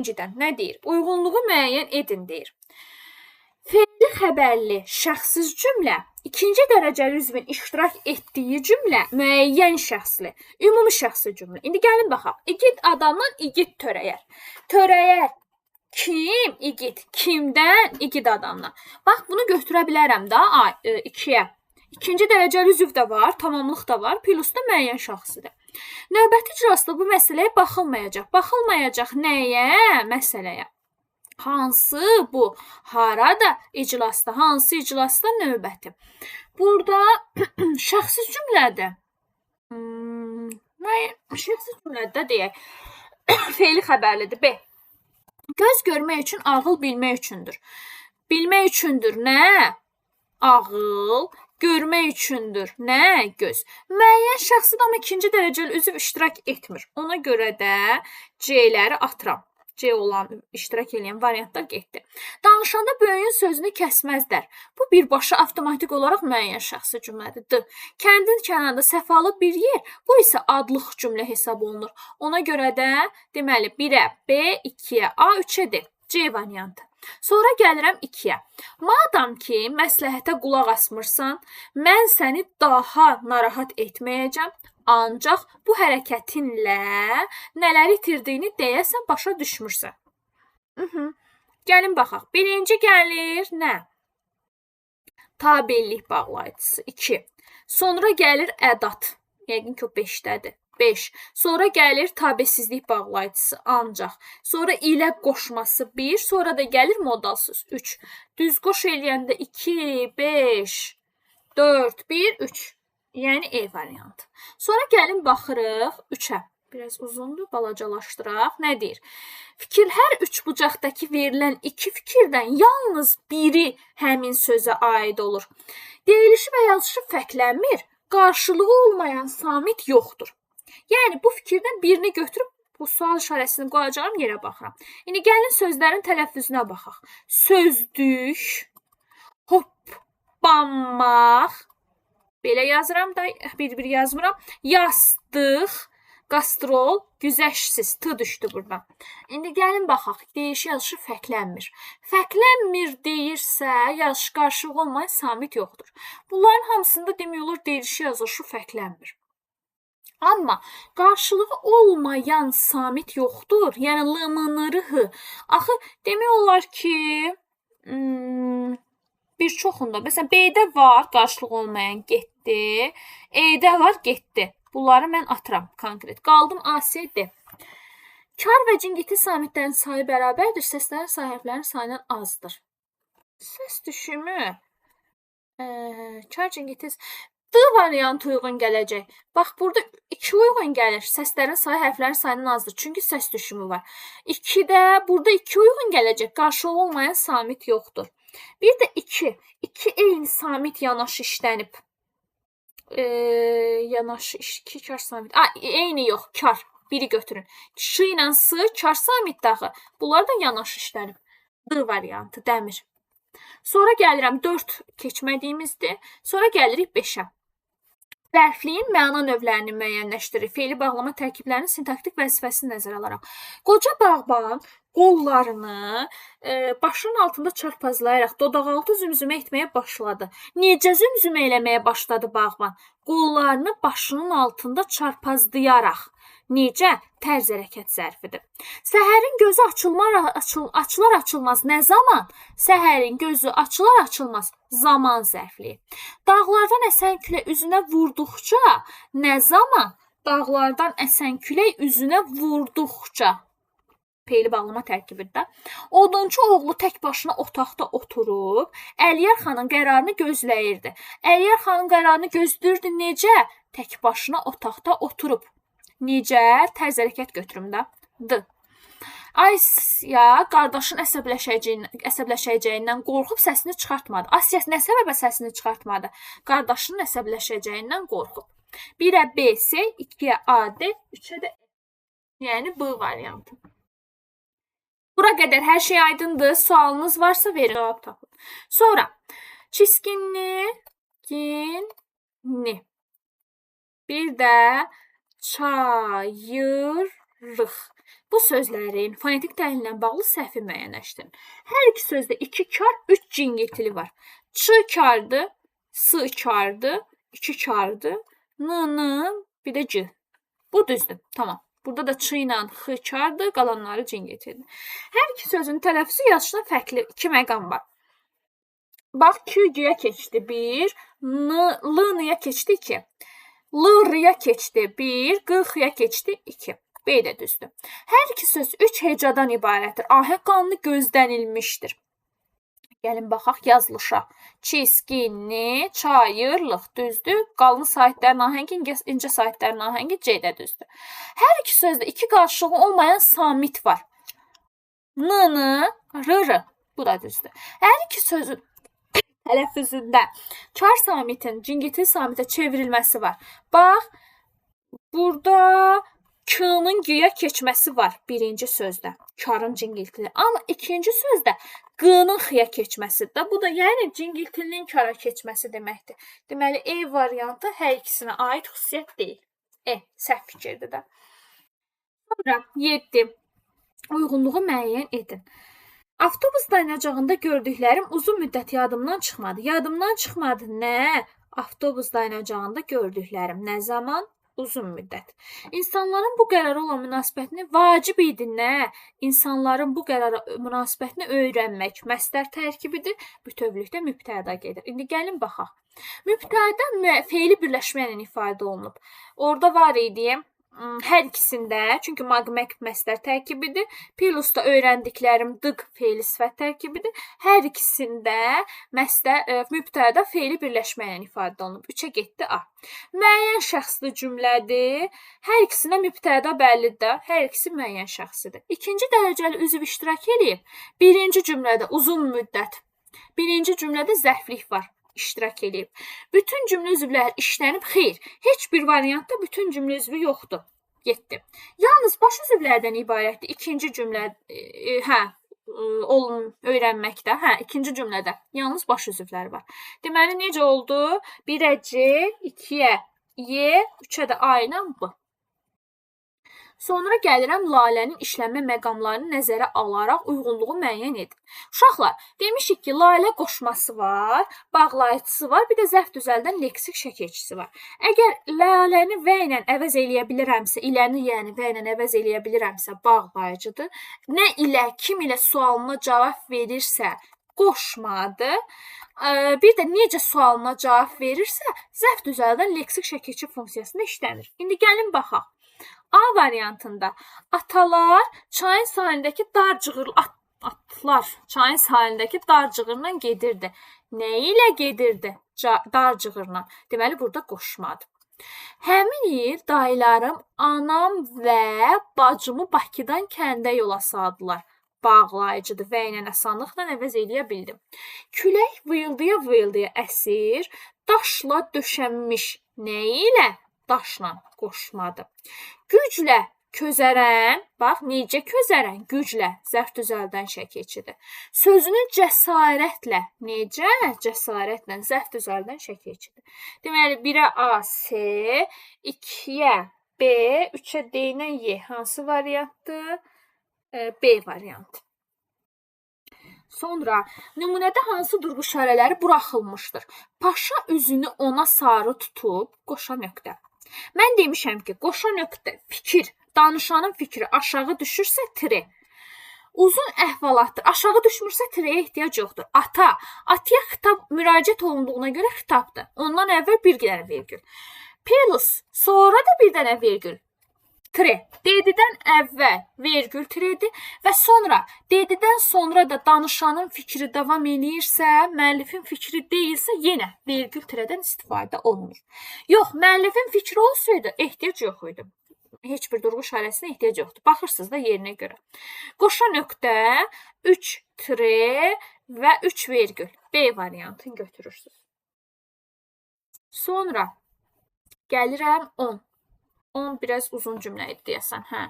Birincidən nə deyir? Uyğunluğu müəyyən edin deyir. Fe'li xəbərli şəxssiz cümlə, ikinci dərəcəli üzvün iştirak etdiyi cümlə müəyyən şəxsli, ümumi şəxsi cümlə. İndi gəlin baxaq. İgid adamdan igid törəyər. Törəyər. Kim? İgid. Kimdən? İgid adamdan. Bax, bunu götürə bilərəm də 2-yə. İkinci dərəcəli üzv də var, tamamlıq da var, plus da müəyyən şəxsidir. Növbəti iclasda bu məsələyə baxılmayacaq. Baxılmayacaq nəyə? Məsələyə. Hansı bu? Harada iclasda? Hansı iclasda növbəti? Burada şəxsi cümlədir. Müəyyən şəxsi cümlədir də deyək. Fe'li xəbərlidir. B. Göz görmək üçün, ağıl bilmək üçündür. Bilmək üçündür nə? Ağıl. Görmək üçündür nə? Göz. Müəyyən şəxsidir, amma ikinci dərəcəli üzv iştirak etmir. Ona görə də C-ləri atıram. C olan iştirak eləyən variantlar getdi. Danışanda böyüyün sözünü kəsməzlər. Bu birbaşa avtomatik olaraq müəyyən şəxsi cümlədir. D. Kəndin kənarında səfalı bir yer, bu isə adlıq cümlə hesab olunur. Ona görə də deməli 1-ə B, 2-yə A, 3-ə D. C variantı. Sonra gəlirəm 2-yə. Madam ki, məsləhətə qulaq asmırsan, mən səni daha narahat etməyəcəm. Ancaq bu hərəkətinlə nələri itirdiyini deyəsən başa düşmürsən. Gəlin baxaq. Birinci gəlir nə? Tabelik bağlayıcısı 2. Sonra gəlir ədat. Yəqin ki, o 5-dədir. 5. Sonra gəlir tabesizlik bağlayıcısı ancaq. Sonra ilə qoşması 1. Sonra da gəlir modal söz 3. Düz qoş eləyəndə 2, 5, 4, 1, 3. Yəni E variantı. Sonra gəlin baxırıq 3-ə. Biraz uzundur, balacalaşdıraq. Nə deyir? Fikir hər üç bucaqdakı verilən iki fikirdən yalnız biri həmin sözə aid olur. Deyilişi və yazışı fərqlənmir, qarşılığı olmayan samit yoxdur. Yəni bu fikirdən birini götürüb bu sual işarəsini qoyacağım yerə baxıram. İndi gəlin sözlərin tələffüzünə baxaq. Sözdük, hoppanmaq, belə yazıram da, bir-bir yazmıram. Yastıq, qastrol, güzəştsiz, T düşdü buradan. İndi gəlin baxaq, deyişi yazışı fərqlənmir. Fərqlənmir deyirsə, yazış qarşılığı olmayan samit yoxdur. Bunların hamısında demək olar deyilişi yazışı fərqlənmir. Amma qarşılığı olmayan samit yoxdur. Yəni L, M, N, R, H. Axı demək olar ki, bir çoxunda. Məsələn, B-də var qarşılığı olmayan getdi. E-də var getdi. Bunları mən atıram konkret. Qaldım A, C, D. Kar və cingiti samitlərin sayı bərabərdir. Səslərin sayı hərflərin sayından azdır. Səs düşümü. Kar cingiti D variantı uyğun gələcək. Bax, burada 2 uyğun gəlir. Səslərin sayı hərflərin sayından azdır. Çünki səs düşümü var. 2-də burada 2 uyğun gələcək. Qarşılığı olmayan samit yoxdur. Bir də 2. 2 eyni samit yanaşı işlənib. Yanaşı 2 kar samit. A, eyni yox, kar. Biri götürün. Ş ilə S kar samitdir axı. Bunlar da yanaşı işlənib. D variantı dəmir. Sonra gəlirəm 4 keçmədiyimizdir. Sonra gəlirik 5-ə. Zərfliyin məna növlərini müəyyənləşdirir. Fe'li bağlama tərkiblərinin sintaktik vəzifəsini nəzərə alaraq. Qoca bağban qollarını başının altında çarpazlayaraq dodaqaltı zümzümə etməyə başladı. Necə zümzümə eləməyə başladı bağban? Qollarını başının altında çarpazlayaraq. Necə? Tərz hərəkət zərfidir. Səhərin gözü açılar açılmaz nə zaman? Səhərin gözü açılar açılmaz zaman zərfliyi. Dağlardan əsən külək üzünə vurduqca nə zaman? Dağlardan əsən külək üzünə vurduqca. Fe'li bağlama tərkibidir. Odunçu oğlu tək başına otaqda oturub Əliyar xanın qərarını gözləyirdi. Əliyar xanın qərarını gözləyirdi necə? Tək başına otaqda oturub. Necə? Tərz hərəkət götürüm də. D. Asiya qardaşın əsəbləşəcəyindən qorxub səsini çıxartmadı. Asiya nə səbəbə səsini çıxartmadı? Qardaşının əsəbləşəcəyindən qorxub. 1-ə B, C, 2-yə A, D, 3-ə də E. Yəni B variantı. Bura qədər hər şey aydındır. Sualınız varsa verin, cavab tapın. Sonra çiskinli, ginni. Bir də çayırıq. Bu sözlərin fonetik təhlillə bağlı səhvi müəyyənləşdirin. Hər iki sözdə 2 kar, 3 cingiltili var. Ç kardır, S kardır, 2 kardır, N, N, bir də C. Bu düzdür. Tamam. Burada da Ç ilə X kardır, qalanları cingiltilidir. Hər iki sözün tələffüzü yazışına fərqli 2 məqam var. Bax, Q G-yə keçdi 1, N, L N-yə keçdi 2. L R-ya keçdi 1, Q X-ya keçdi 2. B də düzdür. Hər iki söz 3 hecadan ibarətdir. Ahəng qanunu gözlənilmişdir. Gəlin baxaq yazılışa. Çiskinli, çayırlıq düzdür. Qalın saitlərin ahəngi, incə saitlərin ahəngi C də düzdür. Hər iki sözdə 2 qarşılığı olmayan samit var. N, N, R, R. Bu da düzdür. Hər iki sözün tələffüzündə kar samitin cingiltili samitə çevrilməsi var. Bax, burada K-nın G-yə keçməsi var birinci sözdə, karın cingiltili. Amma ikinci sözdə Q-nın X-ya keçməsidir. Bu da yəni cingiltilinin kara keçməsi deməkdir. Deməli, E variantı hər ikisinə aid xüsusiyyət deyil. E, səhv fikirdir də. Sonra 7. Uyğunluğu müəyyən edin. Avtobus dayanacağında gördüklərim uzun müddət yadımdan çıxmadı. Yadımdan çıxmadı nə? Avtobus dayanacağında gördüklərim nə zaman? Uzun müddət. İnsanların bu qərara olan münasibətini vacib idi nə? İnsanların bu qərara münasibətini öyrənmək məstər tərkibidir. Bütövlükdə mübtəda gedir. İndi gəlin baxaq. Mübtəda feili birləşmə ilə ifadə olunub. Orada var idi hər ikisində, çünki magmek məstər tərkibidir. Pilusda öyrəndiklərim dıq feili sifət tərkibidir. Hər ikisində məstər mübtəda feili birləşmə ilə ifadə olunub. 3-ə getdi A. Müəyyən şəxsli cümlədir. Hər ikisində mübtəda bəllidir də. Hər ikisi müəyyən şəxsidir. İkinci dərəcəli üzv iştirak eləyib. Birinci cümlədə uzun müddət. Birinci cümlədə zərflik var. İştirak eləyib. Bütün cümlə üzvləri işlənib? Xeyr. Heç bir variantda bütün cümlə üzvü yoxdur. Getdi. Yalnız baş üzvlərdən ibarətdir. İkinci cümlə, öyrənməkdə, ikinci cümlədə yalnız baş üzvləri var. Deməli, necə oldu? 1-ə C, 2-yə Y, 3-ə də A ilə B. Sonra gəlirəm lalənin işlənmə məqamlarını nəzərə alaraq uyğunluğu müəyyən edin. Uşaqlar, demişik ki, lalə qoşması var, bağlayıcısı var, bir də zərf düzəldən leksik şəkilçisi var. Əgər laləni və ilə əvəz eləyə bilirəmsə, iləni yəni və ilə əvəz eləyə bilirəmsə, bağlayıcıdır. Nə ilə, kim ilə sualına cavab verirsə, qoşmadır. Bir də necə sualına cavab verirsə, zərf düzəldən leksik şəkilçi funksiyasında işlənir. İndi gəlin baxaq. A variantında atalar çayın sahilindəki dar cığır, atlar çayın sahilindəki dar cığırla gedirdi. Nə ilə gedirdi? Dar cığırla. Deməli, burada qoşmadır. Həmin il dayılarım anam və bacımı Bakıdan kəndə yola saldılar. Bağlayıcıdır və ilə asanlıqla əvəz eləyə bildim. Külək vıyıldaya-vıyıldaya əsir, daşla döşənmiş. Nə ilə? Daşla qoşmadı. Güclə közərən, bax necə közərən? Güclə, zərf düzəldən şəkilçidir. Sözünü cəsarətlə, necə? Cəsarətlə, zərf düzəldən şəkilçidir. Deməli, 1-ə A, S, 2-yə B, 3-ə D ilə Y. Hansı variantdır? B variantı. Sonra nümunədə hansı durğu işarələri buraxılmışdır? Paşa üzünü ona sarı tutub, qoşa nöqtə. Mən demişəm ki, qoşa nöqtə fikir, danışanın fikri aşağı düşürsə tire. Uzun əhvalatdır. Aşağı düşmürsə tireyə ehtiyac yoxdur. Ata, ataya xitab müraciət olunduğuna görə xitabdır. Ondan əvvəl bir dənə vergül. Plus, sonra da bir dənə vergül. Tire. Dedidən əvvəl vergül tiredir və sonra dedidən sonra da danışanın fikri davam eləyirsə, müəllifin fikri deyilsə yenə vergül tirədən istifadə olunur. Yox, müəllifin fikri olsaydı ehtiyac yox idi. Heç bir durğu işarəsinə ehtiyac yoxdur. Baxırsınız da yerinə görə. Qoşa nöqtə, 3 tire və 3 vergül. B variantını götürürsünüz. Sonra gəlirəm 10. 10 biraz uzun cümlə idi deyəsən, hə.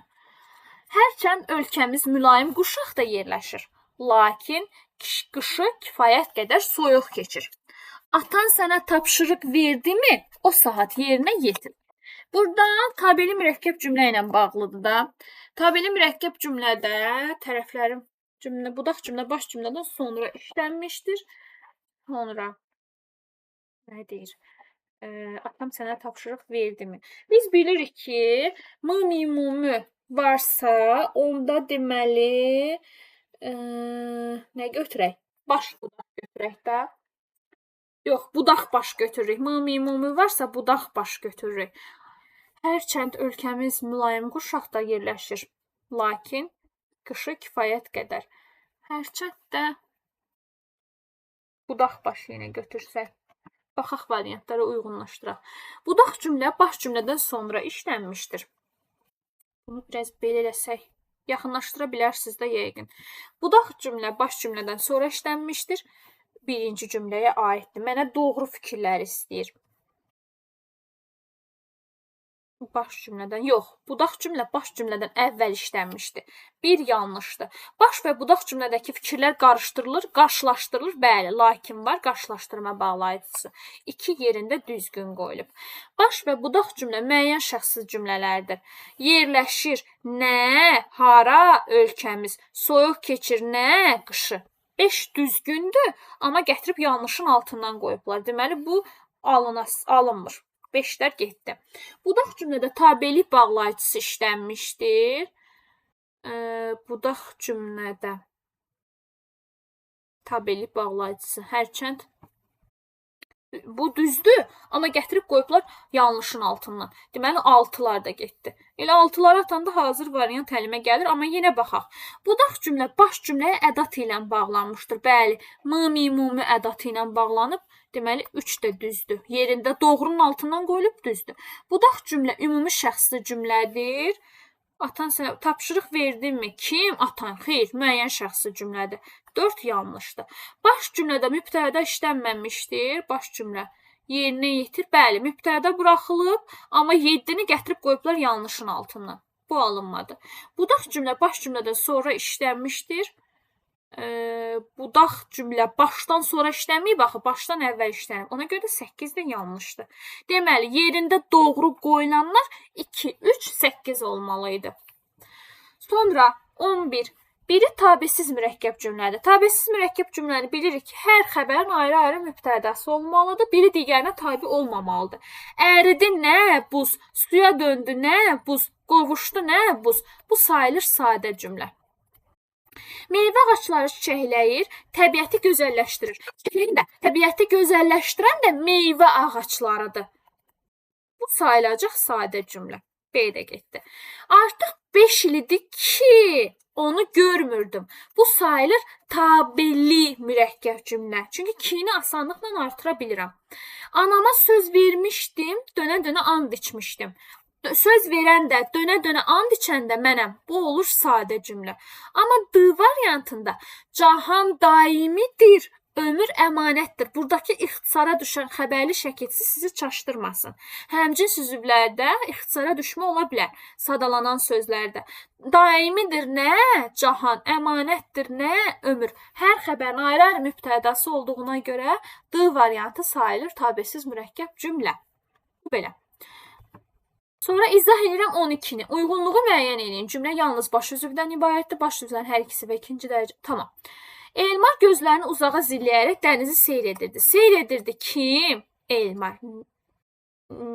Hərçənd ölkəmiz mülayim quşaqda yerləşir, lakin qışı kifayət qədər soyuq keçir. Atan sənə tapşırıq verdimi, o saat yerinə yetir. Burada tabeli mürəkkəb cümlə ilə bağlıdır da. Tabeli mürəkkəb cümlədə tərəflərin cümlə, budaq cümlə baş cümlədən sonra işlənmişdir. Sonra nə deyir? Atam sənə tapşırıq verdimi? Biz bilirik ki, m, mi, mu, mü varsa, onda deməli nə götürək? Baş budaq götürək də. Yox, budaq baş götürürük. M, mi, mu, mü varsa budaq baş götürürük. Hərçənd ölkəmiz mülayim qurşaqda yerləşir, lakin qışı kifayət qədər. Hərçənd də budaq baş yenə götürsək. Baxaq variantlara uyğunlaşdıraq. Budaq cümlə baş cümlədən sonra işlənmişdir. Bunu biraz belə eləsək, yaxınlaşdıra bilərsiniz də yəqin. Budaq cümlə baş cümlədən sonra işlənmişdir. Birinci cümləyə aiddir. Mənə doğru fikirləri istəyir. Baş cümlədən, yox, budaq cümlə baş cümlədən əvvəl işlənmişdi. Bir yanlışdır. Baş və budaq cümlədəki fikirlər qarışdırılır, qarşılaşdırılır. Bəli, lakin var, qarşılaşdırma bağlayıcısı. İki yerində düzgün qoyulub. Baş və budaq cümlə müəyyən şəxssiz cümlələrdir. Yerləşir nə, hara ölkəmiz, soyuq keçir nə, qışı. 5 düzgündür, amma gətirib yanlışın altından qoyublar. Deməli, bu alınmır. 5-lər getdi. Budaq cümlədə tabelik bağlayıcısı işlənmişdir. Budaq cümlədə tabelik bağlayıcısı hərçənd bu düzdür, amma gətirib qoyublar yanlışın altından. Deməli, 6-lar da getdi. Elə 6-ları atanda hazır variant əlimə gəlir, amma yenə baxaq. Budaq cümlə baş cümləyə ədat ilə bağlanmışdır. Bəli, m, mi, mu, mü ədatı ilə bağlanıb. Deməli, 3 də düzdür. Yerində doğrunun altından qoyulub düzdür. Budaq cümlə ümumi şəxsli cümlədir. Atan sənə tapşırıq verdinmi? Kim? Atan. Xeyr, müəyyən şəxsli cümlədir. 4 yanlışdır. Baş cümlədə mübtəda işlənməmişdir. Baş cümlə yerinə yetir. Bəli, mübtəda buraxılıb, amma 7-ni gətirib qoyublar yanlışın altından. Bu alınmadı. Budaq cümlə baş cümlədən sonra işlənmişdir. Budaq cümlə başdan sonra işlənməyib, axı başdan əvvəl işlənib. Ona görə də 8 də yanlışdır. Deməli, yerində doğru qoyulanlar 2, 3, 8 olmalı idi. Sonra 11. Biri tabesiz mürəkkəb cümlədir. Tabesiz mürəkkəb cümləni bilirik ki, hər xəbərin ayrı-ayrı mübtədası olmalıdır. Biri digərinə tabi olmamalıdır. Əridi nə buz, suya döndü nə buz, qovuşdu nə buz. Bu sayılır sadə cümlə. Meyvə ağacları çiçəkləyir, təbiəti gözəlləşdirir. Çiçəkləyən də, təbiəti gözəlləşdirən də meyvə ağaclarıdır. Bu sayılacaq sadə cümlə. B də getdi. Artıq 5 il idi ki, onu görmürdüm. Bu sayılır tabeli mürəkkəb cümlə. Çünki ki-ni asanlıqla artıra bilirəm. Anama söz vermişdim, dönə-dönə and içmişdim. Söz verən də, dönə-dönə and içən də mənəm. Bu olur sadə cümlə. Amma D variantında cahan daimidir, ömür əmanətdir. Buradakı ixtisara düşən xəbərli şəkilsiz sizi çaşdırmasın. Həmcins üzvlərdə ixtisara düşmə ola bilər, sadalanan sözlərdə. Daimidir nə? Cahan, əmanətdir nə? Ömür. Hər xəbərin ayrı-ayrı mübtədası olduğuna görə D variantı sayılır tabesiz mürəkkəb cümlə. Bu belə. Sonra izah edirəm 12-ni. Uyğunluğu müəyyən eləyin. Cümlə yalnız baş üzvdən ibarətdir. Baş üzvlərin hər ikisi və ikinci dərəcə. Tamam. Elmar gözlərini uzağa zilləyərək dənizi seyr edirdi. Seyr edirdi kim? Elmar.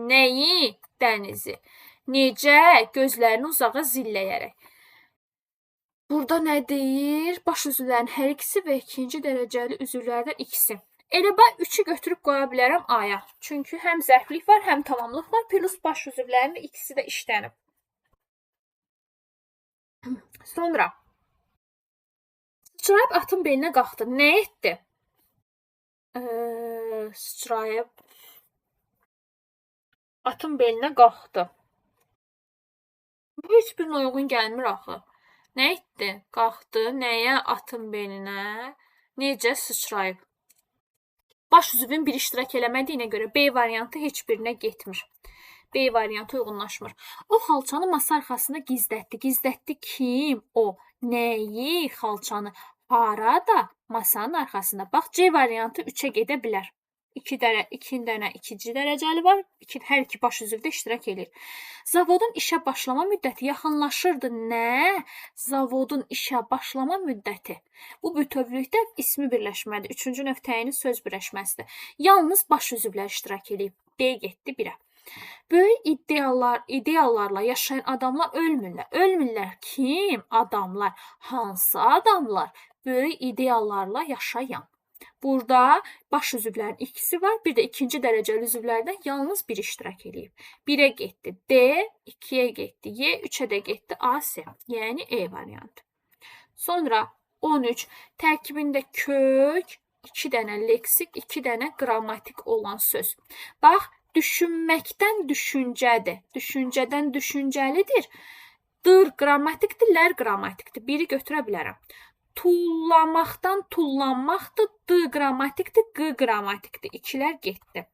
Nəyi? Dənizi. Necə? Gözlərini uzağa zilləyərək. Burada nə deyir? Baş üzvlərin hər ikisi və ikinci dərəcəli üzvlərdən ikisi. Elə bax 3-ü götürüb qoya bilərəm A-ya. Çünki həm zərflik var, həm tamamlıq var. Plus baş üzvlərinin ikisi də işlənib. Sonra sıçrayıb atın belinə qalxdı. Nə etdi? Sıçrayıb atın belinə qalxdı. Bu heç birinə uyğun gəlmir axı. Nə etdi? Qalxdı. Nəyə? Atın belinə. Necə sıçrayıb? Baş üzvün bir iştirak eləmədiyinə görə B variantı heç birinə getmir. B variantı uyğunlaşmır. O xalçanı masa arxasında gizlətdi. Gizlətdi kim? O. Nəyi? Xalçanı. Harada? Masanın arxasında. Bax, C variantı 3-ə gedə bilər. 2 dənə ikinci dərəcəli var. Hər iki baş üzvdə iştirak eləyir. Zavodun işə başlama müddəti yaxınlaşırdı. Nə? Zavodun işə başlama müddəti. Bu bütövlükdə ismi birləşmədir. Üçüncü növ təyini söz birləşməsidir. Yalnız baş üzvlər iştirak eləyib. D getdi 1-ə. Böyük ideallarla yaşayan adamlar ölmürlər. Ölmürlər kim? Adamlar. Hansı adamlar? Böyük ideallarla yaşayan. Burada baş üzvlərin ikisi var. Bir də ikinci dərəcəli üzvlərdən yalnız biri iştirak eləyib. 1-ə getdi D, 2-yə getdi Y, 3-ə də getdi A, S. Yəni E variantı. Sonra 13. Tərkibində kök, 2 dənə leksik, 2 dənə qrammatik olan söz. Bax, düşünməkdən düşüncədir. Düşüncədən düşüncəlidir. Dır qrammatikdir, lər qrammatikdir. Biri götürə bilərəm. Tullamaqdan tullanmaqdır. D qrammatikdir, Q qrammatikdir. İkilər getdi.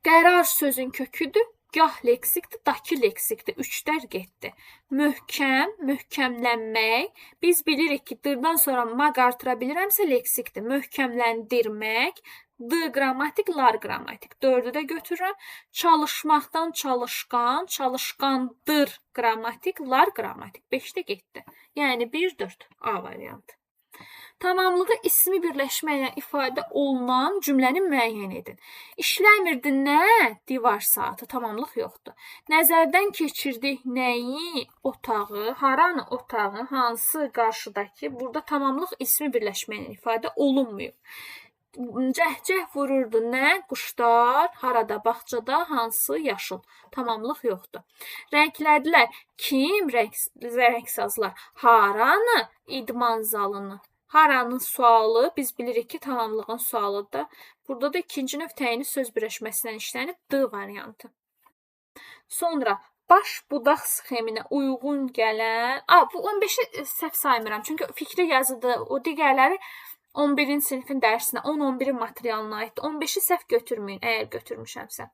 Qərar sözün köküdür. Gah leksikdir, dakı leksikdir. Üçlər getdi. Möhkəm, möhkəmlənmək. Biz bilirik ki, dırdan sonra maq artıra bilirəmsə leksikdir. Möhkəmləndirmək. D qrammatik, lar qrammatik. Dördü də götürürəm. Çalışmaqdan çalışqan, çalışqandır qrammatik, lar qrammatik. 5 də getdi. Yəni 1, 4. A variantı. Tamamlığı ismi birləşmə ilə ifadə olunan cümləni müəyyən edin. İşləmirdi nə? Divar saatı. Tamamlıq yoxdur. Nəzərdən keçirdik nəyi? Otağı. Haranı otağı? Hansı? Qarşıdakı. Burada tamamlıq ismi birləşmə ilə ifadə olunmuyor. Cəhcəh vururdu nə? Quşlar. Harada? Bağçada. Hansı? Yaşıl. Tamamlıq yoxdur. Rənglədilər. Kim? Rəngsazlar. Haranı? İdman zalını. Haranın sualı, biz bilirik ki, tamamlığın sualıdır. Burada da ikinci növ təyini söz birləşməsindən işlənib D variantı. Sonra baş budaq sxeminə uyğun gələn... Bu 15-i səhv saymıram. Çünki fikri yazıdır. O digərləri 11-ci sinifin dərsinə, 10-11-in materialına aiddir. 15-i səhv götürməyin, əgər götürmüşəmsə.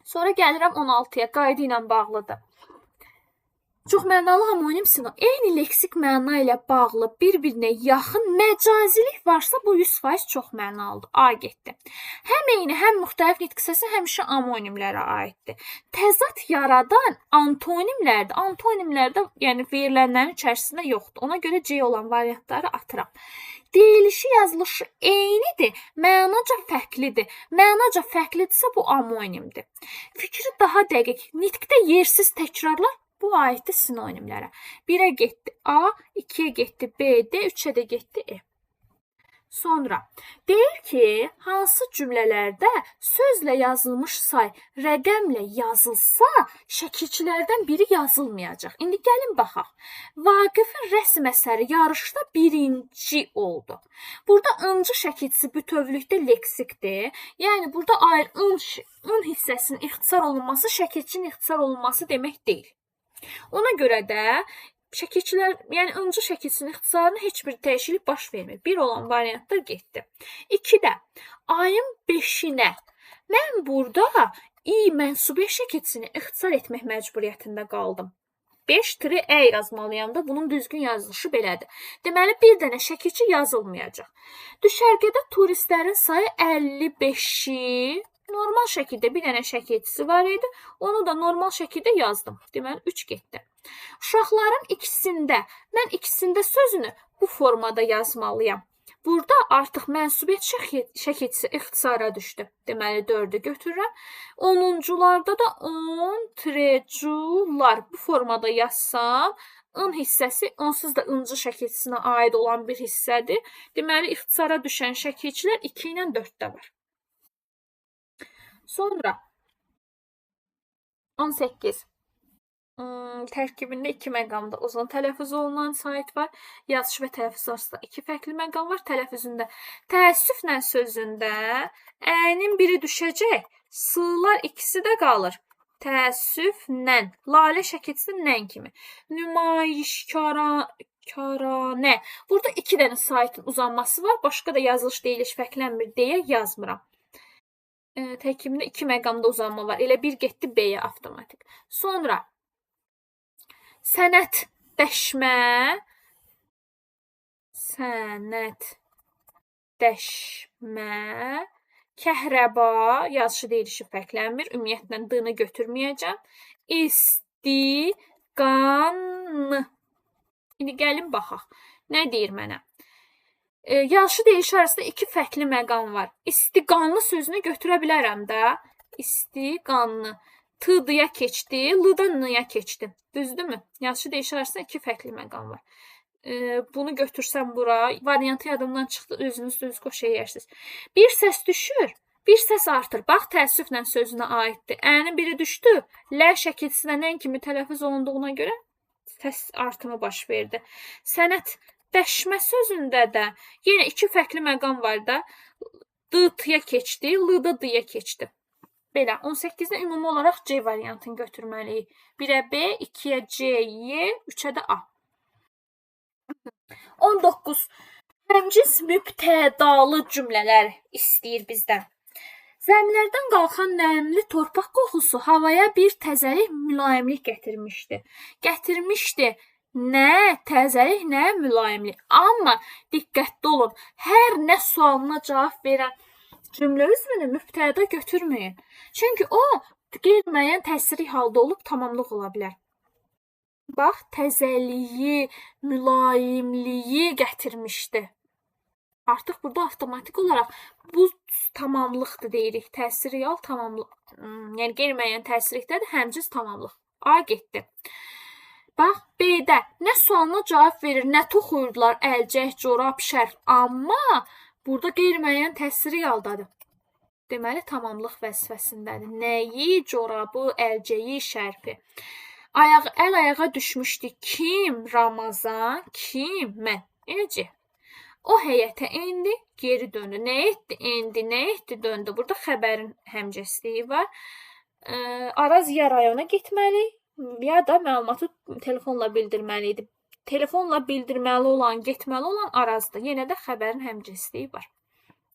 Sonra gəlirəm 16-ya, qayda ilə bağlıdır. Çoxmənalı homonim sinonim eyni leksik məna ilə bağlı bir-birinə yaxın məcazilik varsa bu 100% çoxmənalıdır. A getdi. Həm eyni, həm müxtəlif nitq hissəsi həmişə amonimlərə aiddir. Təzad yaradan antonimlərdir. Antonimlərdə, yəni verilənlərin içərisində yoxdur. Ona görə C olan variantları atıram. Deyilişi, yazılışı eynidir, mənaca fərqlidir. Mənaca fərqlidirsə bu amonimdir. Fikri daha dəqiq, nitqdə yersiz təkrarlar bu aiddir sinonimlərə. 1-ə getdi A, 2-yə getdi B, D, 3-ə də getdi E. Sonra deyir ki, hansı cümlələrdə sözlə yazılmış say rəqəmlə yazılsa, şəkilçilərdən biri yazılmayacaq. İndi gəlin baxaq. Vaqifin rəsm əsəri yarışda birinci oldu. Burada ıncı şəkilçisi bütövlükdə leksikdir. Yəni burada ın hissəsinin ixtisar olunması şəkilçinin ixtisar olunması demək deyil. Ona görə də şəkilçilər, yəni ıncı şəkilçisinin ixtisarına heç bir dəyişiklik baş vermir. 1 olan variantlar getdi. 2-də ayın 5-inə mən burada i mənsubiyyət şəkilçisini ixtisar etmək məcburiyyətində qaldım. 5-ə yazmalıyam da, bunun düzgün yazılışı belədir. Deməli, bir dənə şəkilçi yazılmayacaq. Düşərgədə turistlərin sayı 55-i normal şəkildə bir dənə şəkilçisi var idi. Onu da normal şəkildə yazdım. Deməli, 3 getdi. Uşaqların ikisində, mən ikisində sözünü bu formada yazmalıyam. Burada artıq mənsubiyyət şəkilçisi ixtisara düşdü. Deməli, 4-ü götürürəm. 10-cularda da 10 trecular bu formada yazsam, ın hissəsi onsuz da ıncı şəkilçisinə aid olan bir hissədir. Deməli, ixtisara düşən şəkilçilər 2 ilə 4-də var. Sonra 18. Tərkibində 2 məqamda uzun tələffüz olunan sait var. Yazış və tələffüz arasında 2 fərqli məqam var. Tələffüzündə təəssüflə sözündə ənin biri düşəcək, sığlar ikisi də qalır. Təəssüflə, lalə şəkilçisi nən kimi. Nümayişkaranə. Burada 2 dənə saitin uzanması var. Başqa da yazılış deyiliş fərqlənmir deyə yazmıram. Tərkibində 2 məqamda uzanma var. Elə bir getdi B-yə avtomatik. Sonra sənətləşmə, Dəşmə, kəhrəba, yazışı deyilişi fərqlənmir. Ümumiyyətlə, D-nı götürməyəcəm. İsti, qanlı. İndi gəlin baxaq. Nə deyir mənə? Yazışı deyilişi arasında iki fərqli məqam var. İstiqanlı sözünü götürə bilərəm də. İstiqanlı. T D-ya keçdi, L-da N-ya keçdi. Düzdürmü? Yazışı deyilişi arasında iki fərqli məqam var. Bunu götürsəm bura, variantı yadımdan çıxdı, özünüz düz qoş eləyərsiniz. Bir səs düşür, bir səs artır. Bax, təəssüflə sözünə aiddir. Ənin biri düşdü, L şəkilsinə nən kimi tələffüz olunduğuna görə səs artımı baş verdi. Sənət dəşmə sözündə də yenə iki fərqli məqam var da. D T-ya keçdi, L da D-ya keçdi. Belə, 18-də ümumi olaraq C variantını götürməliyik. 1-ə B, 2-yə C, Y, 3-ə də A. 19. Həmcins mübtədalı cümlələr istəyir bizdən. Zəmilərdən qalxan nəmli torpaq qoxusu havaya bir təzəlik, mülayimlik gətirmişdi. Gətirmişdi nə təzəlik, nə mülayimlik. Amma diqqətli olun, hər nə sualına cavab verən cümlə üzvünü mübtəda götürməyin. Çünki o, qeyri-müəyyən təsirli halda olub tamamlıq ola bilər. Bax, təzəliyi, mülayimliyi gətirmişdi. Artıq burada avtomatik olaraq bu tamamlıqdır deyirik. Təsiri al, tamamlıq, yəni qeyri-müəyyən təsirlikdədir, həmcins tamamlıq. A getdi. Bax, B-də nə sualına cavab verir, nə toxuyurdular, əlcək, corab, şərf. Amma burada qeyri-müəyyən təsiri aldadır. Deməli, tamamlıq vəzifəsindədir. Nəyi, corabı, əlcəyi, şərfi. Əl ayağa düşmüşdü. Kim? Ramazan. Kim? Mən. Elə C. O həyətə endi, geri döndü. Nə etdi? Endi, nə etdi? Döndü. Burada xəbərin həmcəsliyi var. Araz ya rayona getməli, ya da məlumatı telefonla bildirməli idi. Telefonla bildirməli olan, getməli olan Arazdır. Yenə də xəbərin həmcəsliyi var.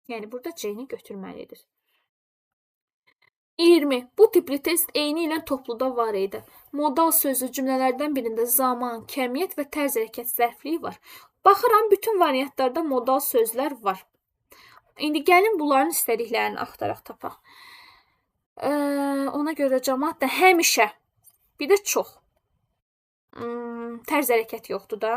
Yəni, burada C-ni götürməlidir. 20. Bu tipli test eyni ilə topluda var idi. Modal sözlü cümlələrdən birində zaman, kəmiyyət və tərz hərəkət zərfliyi var. Baxıram, bütün variantlarda modal sözlər var. İndi gəlin bunların istədiklərini axtaraq tapaq. Ona görə cəmaat da həmişə, bir də çox. Tərz hərəkət yoxdur da.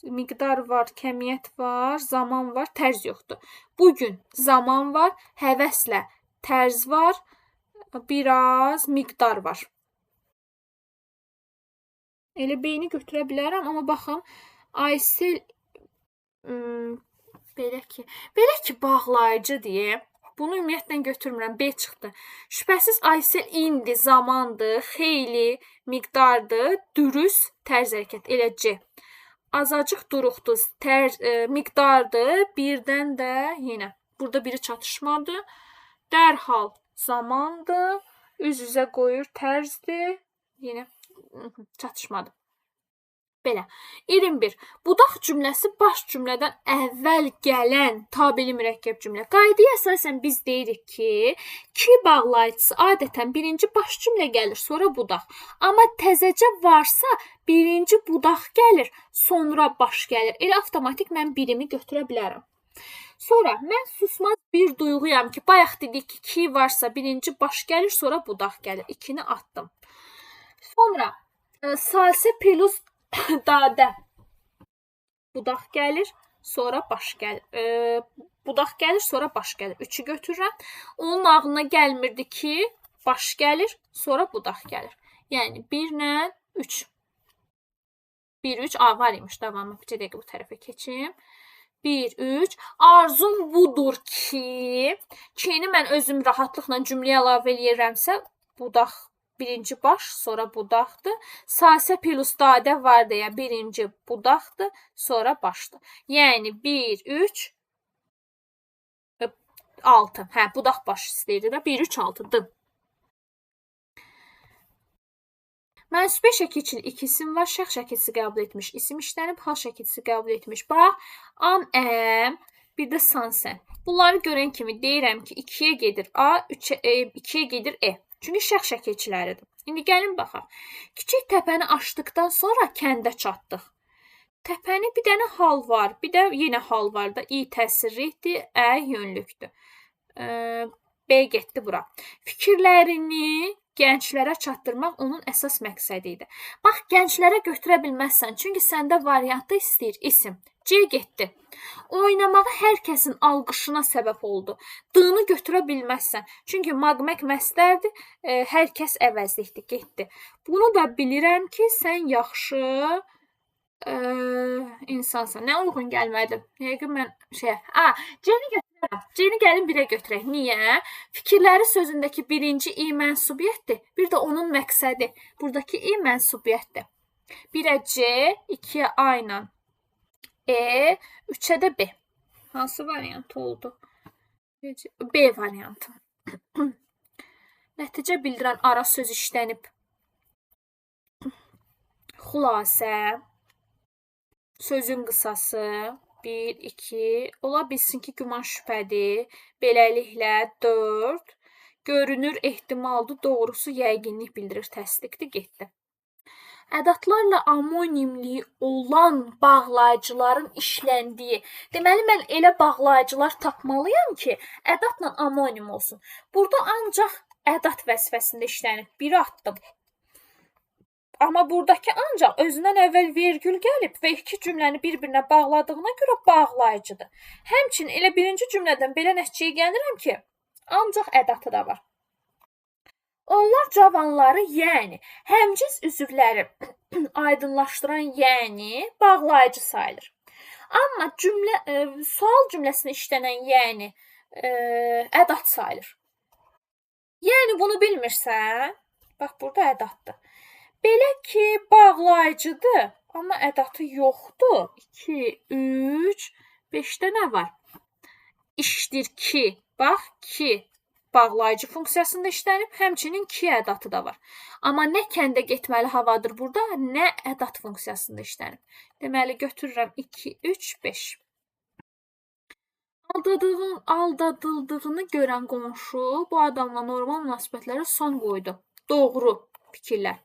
Miqdar var, kəmiyyət var, zaman var, tərz yoxdur. Bugün zaman var, həvəslə tərz var, biraz miqdar var. Elə B-ni götürə bilərəm, amma baxın, Aysel belə ki bağlayıcı deyə. Bunu ümumiyyətlə götürmürəm. B çıxdı. Şübhəsiz Aysel indi zamandır, xeyli miqdardır, dürüst tərz hərəkət. Elə C. Azacıq duruqdur, miqdardır. Birdən də yenə burada biri çatışmadı. Dərhal zamandır, üz-üzə qoyur, tərzdir. Yenə çatışmadı. Belə. 21. Budaq cümləsi baş cümlədən əvvəl gələn tabeli mürəkkəb cümlə. Qaydaya əsasən biz deyirik ki bağlayıcısı adətən birinci baş cümlə gəlir, sonra budaq. Amma təzəcə varsa birinci budaq gəlir, sonra baş gəlir. Elə avtomatik mən birimi götürə bilərəm. Sonra mən susmaz bir duyğuyam ki, bayaq dedik ki varsa birinci baş gəlir, sonra budaq gəlir. 2-ni atdım. Sonra salsə plus dadə budaq gəlir, sonra baş gəlir. Budaq gəlir, sonra baş gəlir. 3-ü götürürəm. Onun ağlına gəlmirdi ki, baş gəlir, sonra budaq gəlir. Yəni 1 ilə 3. 1, 3. A var imiş davamı. Bir dəqiqə bu tərəfə keçim. 1, 3. Arzum budur ki, ki-ni mən özüm rahatlıqla cümləyə əlavə eləyirəmsə, budaq birinci baş, sonra budaqdır. Salsə plus dadə var deyə birinci budaqdır, sonra başdır. Yəni 1, 3, 6. Hə, budaq baş istəyirdi də. 1, 3, 6. D. Mənsubə şəkilçili iki isim var. Şəxs şəkilçisi qəbul etmiş, isim işlənib, hal şəkilçisi qəbul etmiş. Bax, am, əm, bir də san, sən. Bunları görən kimi deyirəm ki, 2-yə gedir A, 2-yə gedir E. Çünki şəxs şəkilçiləridir. İndi gəlin baxaq. Kiçik təpəni aşdıqdan sonra kəndə çatdıq. Təpəni bir dənə hal var, bir də yenə hal var da. İ təsirlikdir, Ə yönlükdür. B getdi bura. Fikirlərini gənclərə çatdırmaq onun əsas məqsədi idi. Bax, gənclərə götürə bilməzsən, çünki səndə variantda istəyir isim. C getdi. Oynamağı hər kəsin alqışına səbəb oldu. D-nı götürə bilməzsən. Çünki maq-mək məstərdir, hər kəs əvəzlikdir, getdi. Bunu da bilirəm ki, sən yaxşı insansan. Nə uyğun gəlmədi? Yəqin mən şeyə. C-ni götürərəm. C-ni gəlin birə götürək. Niyə? Fikirləri sözündəki birinci i mənsubiyyətdir. Bir də onun məqsədi. Buradakı i mənsubiyyətdir. 1-ə C, 2-yə A ilə E, 3-ə də B. Hansı variant oldu? B variantı. Nəticə bildirən ara söz işlənib. Xülasə, sözün qısası 1, 2, ola bilsin ki, güman şübhədir. Beləliklə 4, görünür ehtimaldır, doğrusu yəqinlik bildirir, təsdiqdir, getdi. Ədatlarla amonimliyi olan bağlayıcıların işləndiyi. Deməli, mən elə bağlayıcılar tapmalıyam ki, ədadla amonim olsun. Burada ancaq ədad vəzifəsində işlənib. Biri atdım. Amma buradakı ancaq özündən əvvəl vergül gəlib və iki cümləni bir-birinə bağladığına görə bağlayıcıdır. Həmçinin elə birinci cümlədən belə nəticəyə gəlirəm ki, ancaq ədatı da var. Onlar cavanları, yəni həmcins üzvləri aydınlaşdıran, yəni bağlayıcı sayılır. Amma cümlə, sual cümləsində işlənən yəni ədat sayılır. Yəni bunu bilmirsən, bax burada ədatdır. Belə ki, bağlayıcıdır, amma ədatı yoxdur. 2, 3, 5-də nə var? İşdir ki, bax ki, bağlayıcı funksiyasında işlənib, həmçinin ki ədatı da var. Amma nə kəndə getməli havadır burada, nə ədat funksiyasında işlənib. Deməli, götürürəm 2, 3, 5. Aldadıldığını görən qonşu bu adamla normal münasibətlərə son qoydu. Doğru fikirlər.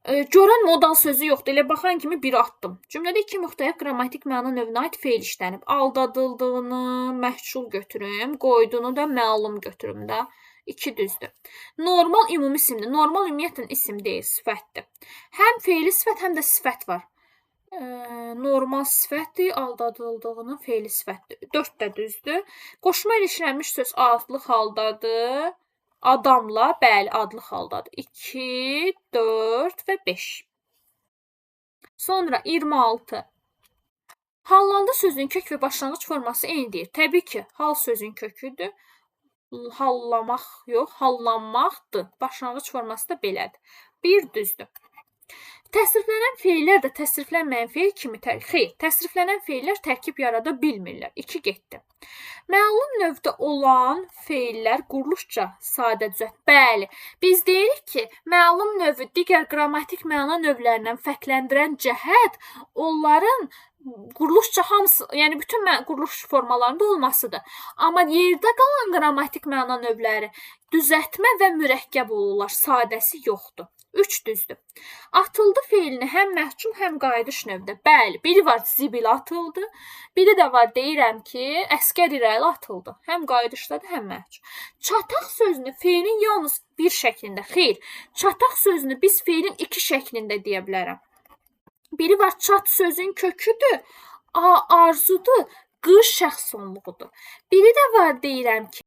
Görən modal sözü yoxdur. Elə baxan kimi bir atdım. Cümlədə iki müxtəlif qrammatik məna növünə aid feil işlənib. Aldadıldığını məhcul götürüm, qoyduğunu da məlum götürüm də. 2 düzdür. Normal ümumi isimdir. Normal ümumiyyətlə isim deyil, sifətdir. Həm feili sifət, həm də sifət var. Normal sifətdir, aldadıldığını feili sifətdir. 4 də düzdür. Qoşma ilə işlənmiş söz adlıq haldadır. Adamla, bəli, adlıq haldadır. 2, 4 və 5. Sonra 26. Hallandı sözünün kök və başlanğıc forması eyni deyil. Təbii ki, hal sözün köküdür. Hallamaq yox, hallanmaqdır. Başlanğıc forması da belədir. 1 düzdür. Təsriflənən feillər də təsriflənməyən feil kimi, xeyr, təsriflənən feillər tərkib yarada bilmirlər. 2 getdi. Məlum növdə olan feillər quruluşca sadə düzəlt. Bəli, biz deyirik ki, məlum növü digər qrammatik məna növlərindən fərqləndirən cəhət onların quruluşca hamısı, yəni bütün quruluş formalarında olmasıdır. Amma yerdə qalan qrammatik məna növləri düzəltmə və mürəkkəb olurlar, sadəsi yoxdur. 3 düzdür. Atıldı feilini həm məhcul, həm qayıdış növdə. Bəli, biri var zibil atıldı, biri də var deyirəm ki, əskər irəli atıldı. Həm qayıdışdadır, həm məhcul. Çataq sözünü feilin yalnız bir şəklində, xeyr, çataq sözünü biz feilin iki şəklində deyə bilərəm. Biri var çat sözün köküdür, A arzudur, Q şəxs sonluğudur. Biri də var deyirəm ki,